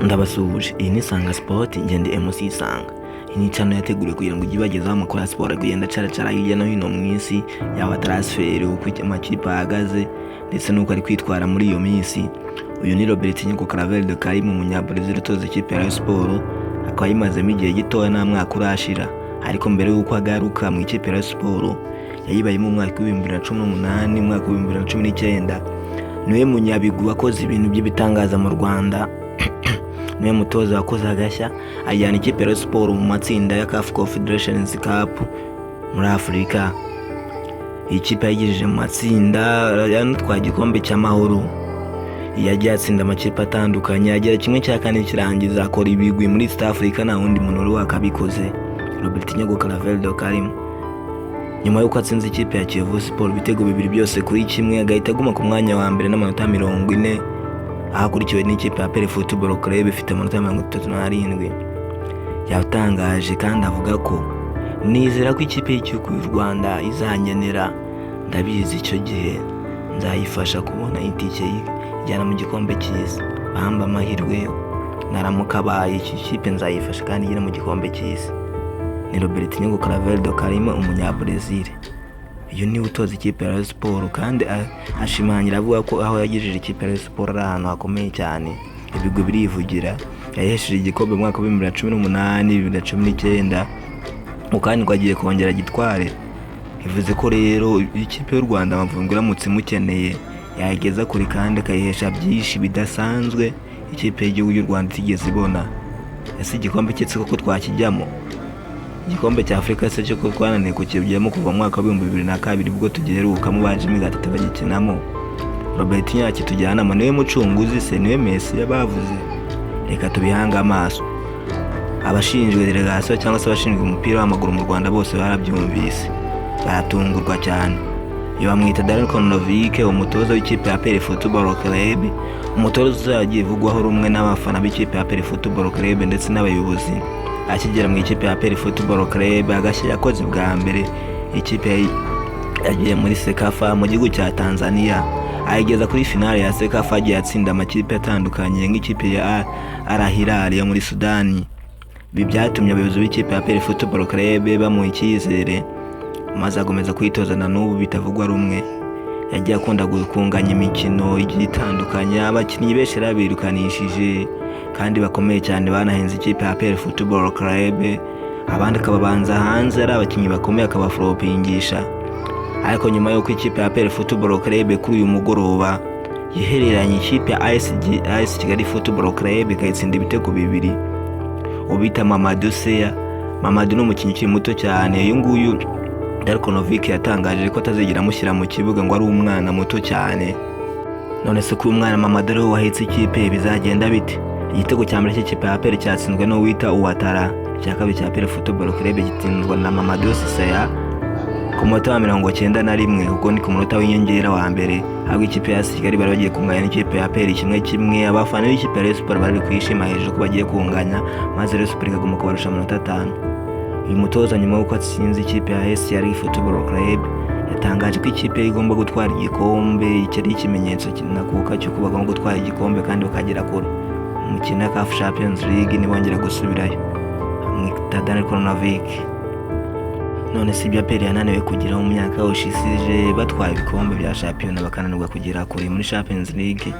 Ndabasuhuje, iyi ni Sanga Sport, ngende MC Isanga. Iyi ni channel yateguriwe kugira ngo ijye ibagezaho amakuru ya siporo kugenda acaracara hirya no hino mu isi, yaba transfer, uko amakipe ahagaze ndetse n'uko ari kwitwara muri iyo minsi. Uyu ni Robertinho Claver do Carmo, umunyabrazil utoza ikipe ya Rayon Sport, akaba ayimazemo igihe gitoya, nta mwaka urashira. Ariko mbere y'uko agaruka mu ikipe ya Rayon Sport, yayibayemo mu mwaka wa 2018, umwaka wa 2019. Niwe munyabigwi wakoze ibintu by'ibitangaza mu Rwanda, niwe mutoza wakoze agashya ajyana ikipe ya Rayon Sport mu matsinda ya CAF Confederations Cup muri Afurika. Iyi kipe yayigejeje mu matsinda, yanatwaye igikombe cy'amahoro. Yagiye atsinda amakipe atandukanye, agera 1/4 kirangiza, akora ibigwi muri East Africa, nta wundi muntu wari wakabikoze. Robertinho Claver do Carmo, nyuma y'uko atsinze ikipe ya Kiyovu Sport ibitego 2 byose kuri 1, agahita aguma ku mwanya wa mbere n'amanota 40, aho akurikiwe n'ikipe ya APR Football Club ifite amanota 37. Yatangaje kandi avuga ko nizera ko ikipe y'igihugu y'u Rwanda izankenera, ndabizi icyo gihe nzayifasha kubona itike ijyana mu gikombe cy'isi. Bamba amahirwe, naramuka abaye iki kipe nzayifasha kandi igere mu gikombe cy'isi. Ni Robertinho Claver do Carmo, umunyabrazil. Uyu niwe utoza ikipe ya Rayon Sport, kandi ashimangira avuga ko aho yagejeje ikipe ya Rayon Sport ari ahantu hakomeye cyane. Ibigwi birivugira. Yahesheje igikombe mu mwaka wa 2018, 2019, kandi ngo agiye kongera gitware. Bivuze ko rero ikipe y'u Rwanda Amavubi iramutse imukeneye yayigeza kure kandi akayihesha byinshi bidasanzwe ikipe y'igihugu y'u Rwanda itigeze ibona. Ese igikombe cy'isi koko twakijyamo? Igikombe cya Afurika se cyo ko twananiwe kukijyamo kuva mu mwaka wa 2002, ubwo tugiherukamo ba Jimmy Gatete bagikinamo? Robertinho yakitujyanamo? Niwe mucunguzi se? Niwe Messi bavuze? Reka tubihange amaso. Abashinzwe delegasiyo cyangwa se abashinzwe umupira w'amaguru mu Rwanda bose barabyumvise, baratungurwa cyane. Iyo bamwita Darko Novic, umutoza w'ikipe ya APR Football Club, umutoza yagiye ivugwaho rumwe n'abafana b'ikipe ya APR Football Club ndetse n'abayobozi. Akigera mu ikipe ya APR Football Club, agashya yakoze bwa mbere, ikipe yagiye muri CECAFA mu gihugu cya Tanzania, ayigeza kuri finale ya CECAFA. Agiye atsinda amakipe atandukanye nk'ikipe ya Al Hilal yo muri Sudani. Ibi byatumye abayobozi b'ikipe ya APR Football Club bamuha icyizere, maze akomeza kwitoza na n'ubu bitavugwa rumwe. Yagiye akunda gukunganya imikino igiye itandukanye, abakinnyi benshi yarabirukanishije kandi bakomeye cyane, banahenze ikipe ya APR Football Club, abandi akababanza hanze ari abakinnyi bakomeye akabafropingisha. Ariko nyuma y'uko ikipe ya APR Football Club kuri uyu mugoroba yihereranye ikipe ya AS Kigali Football Club ikayitsinda ibitego 2, ubita Mamadou Seya. Mamadou ni umukinnyi ukiri muto cyane. Uyu nguyu Darko Novic yatangaje ko atazigera amushyira mu kibuga, ngo ari umwana muto cyane. None se ko uyu mwana Mamadou ariwe wahetse ikipe, bizagenda bite? Igitego cya mbere cy'ikipe ya APR cyatsinzwe n'uwita Ouattara, icya kabiri cya APR Football Club gitsinzwa na Mamadou Seya ku munota wa 91, ubwo ni ku munota w'inyongera wa mbere. Ahubwo ikipe ya Kigali bari bagiye kunganya n'ikipe ya APR 1-1. Abafana b'ikipe ya Rayon Sport bari kwishima hejuru ko bagiye kunganya, maze Rayon Sport ikaguma kubarusha amanota 5. Uyu mutoza, nyuma y'uko atsinze ikipe ya AS Kigali Football Club, yatangaje ko ikipe ye igomba gutwara igikombe. Iki ari ikimenyetso nakuka cy'uko bagomba gutwara igikombe kandi bakagera kure mu mukino ya CAF Champions League nibongera gusubirayo. Amwita Darko Novic. None si ibyo APR yananiwe kugeraho mu myaka yose isije, batwaye ibikombe bya shampiyona, bakananirwa kugera kure muri Champions League,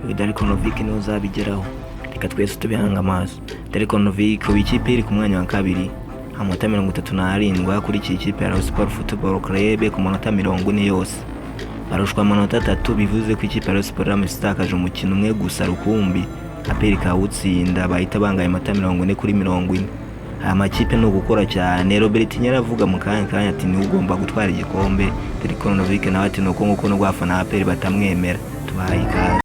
uyu Darko Novic niwe uzabigeraho? Reka twese tubihanga amaso. Darko Novic, ubu ikipe iri ku mwanya wa kabiri, amanota 37, akurikiye ikipe ya Rayon Sport Football Club ku manota 40 yose. Barushwa amanota 3, bivuze ko ikipe ya Rayon Sport iramutse itakaje umukino umwe gusa rukumbi, APR ikawutsinda, bahita banganya amanota 40 kuri 40. Aya makipe ni ugukora cyane. Robertinho aravuga mu kanya kanya ati niwe ugomba gutwara igikombe. Darko Novic nawe ati ni uko nguko, nubwo abafana ba APR batamwemera. Tubahaye ikaze.